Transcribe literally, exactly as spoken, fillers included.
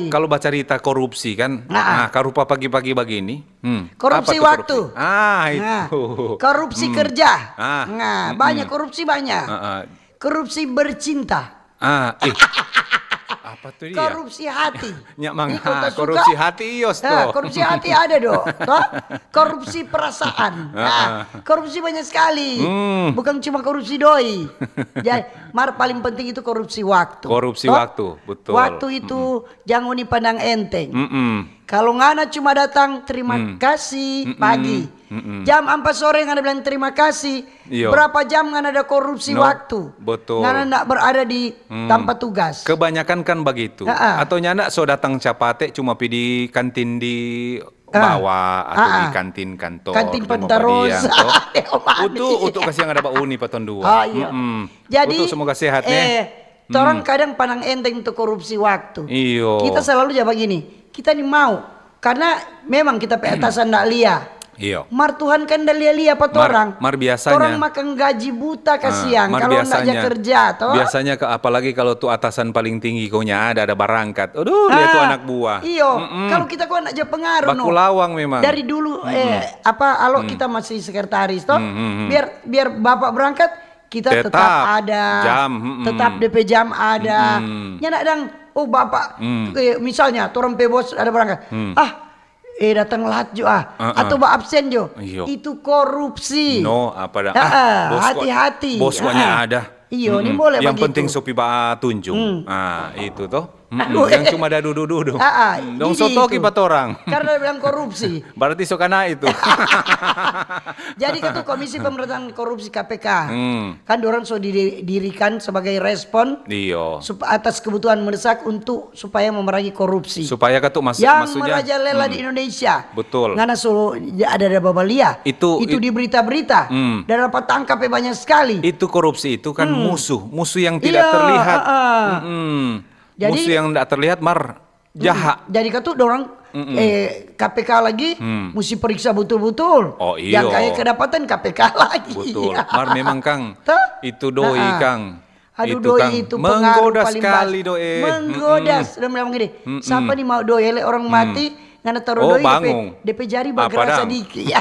Kalau bacarita korupsi kan, nah, karupa pagi-pagi bagini. Hmm, korupsi apa tu waktu. Korupsi? Ah, nah, itu. Korupsi kerja. Ah, nah, banyak korupsi banyak. Ah, ah. Korupsi bercinta. Ah, eh. Apa tu dia? Korupsi hati. Nyak mang, ah, korupsi hati, iyo, nah, to. Korupsi hati ada do, to? Korupsi perasaan. Nah, korupsi banyak sekali. Hmm. Bukan cuma korupsi doi. Jadi, mar paling penting itu korupsi waktu. Korupsi waktu, betul. Waktu itu jang ngoni pandang enteng. Mm-mm. Kalau ngana cuma datang terima kasih pagi, jam ampa sore ngana bilang terima kasih, iyo, berapa jam ngana ada korupsi waktu? Betul. Ngana ndak berada di tampa tugas. Kebanyakan kan bagitu. Atau nyanda so datang capate cuma pi di kantin di bawah atau di kantin kantor, kantin Pantarosa. Utu, utu kasiang ada ba uni pa tong dua. Ah, iya. Jadi, utu semoga sehat, eh, torang kadang pandang enteng tu korupsi waktu. Iyo. Kita selalu ja bagini, kita ni mau, karena memang kita pe atasan ndak lia. Iyo. Mar Tuhan kan ndak lia-lia pa torang. Mar biasanya. Torang makang gaji buta kasiang kalau ndak ja kerja, to? Biasanya, apalagi kalau tu atasan paling tinggi konya ada, ada barangkat. Aduh, lia tu anak buah. Iyo, kalau kita ko ndak ja pengaruh, no. Baku lawang memang. Dari dulu, eh, apa, alo kita masih sekretaris, to? Biar, biar bapak berangkat, kita tetap ada, tetap de pe jam ada. Nyanda dang, oh, bapak, eh, misalnya, torang pe bos ada berangkat. Ah, eh, datang lat jo, ah. Atau ba absen jo. Iyo. Itu korupsi. No, apa dang? Ah, hati-hati. Bos ko nya ada. Iyo, ni boleh bagitu. Yang penting so pi ba tunjung. Ah, itu to. Aduh, yang cuma da dudu-dudu. Dong so toki pa torang. Karena bilang korupsi. Berarti so kana itu. Jadi kan tu Komisi Pemberantasan Korupsi, K P K. Kan dorang so didirikan sebagai respon atas kebutuhan mendesak untuk supaya memerangi korupsi. Supaya katu mas-, yang merajalela di Indonesia. Betul. Ngana so ada, ada babalia. Itu di berita-berita. Dan dapat tangkap ya banyak sekali. Itu korupsi itu kan musuh, musuh yang tidak terlihat. Jadi, musuh yang tidak terlihat mar jaha. Jadi katu dorang, eh, K P K lagi musti periksa butul-butul. Oh, iyo. Yang kaya kedapatan K P K lagi. Betul. Mar memang, Kang, itu doi, Kang. Aduh, itu, doi, Kang, itu pengaruh paling skali, doi. Menggoda. Dong bilang gini, sapa ni mau doi, hele orang mati, ngana taru doi, de pe jari bergerak sadiki. Ya.